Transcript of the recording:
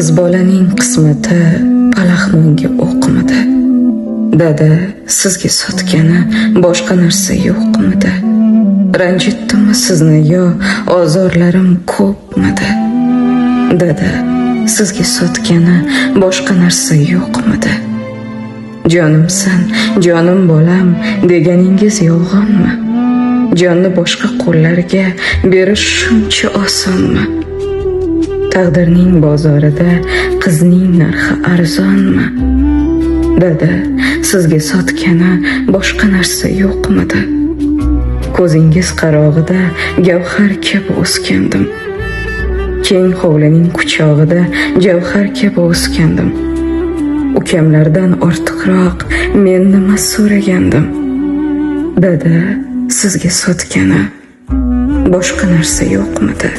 Qiz bolaning qismati palaxmonga o'qmidi? Dada, sizga sotgani boshqa narsa yo'qmidi? Ranjitdimmi sizni yo ozorlarim ko'pmidi? Dada, sizga sotgani boshqa narsa yo'qmidi? Jonimsan, jonim bolam deganingiz yolg'onmi? Jonni boshqa qo'llarga berish shuncha osonmi? Taqdirning bozorida qizning narxi arzonmi? Dada, sizga sotgani boshqa narsa yo'qmidi? Ko'zingiz qarog'ida gavhar kabi o'sgandim. Keng hovlining quchog'ida javhar kabi o'sgandim. Ukamlardan ortiqroq men nima so'ragandim? Dada, sizga sotgani boshqa narsa yo'qmidi?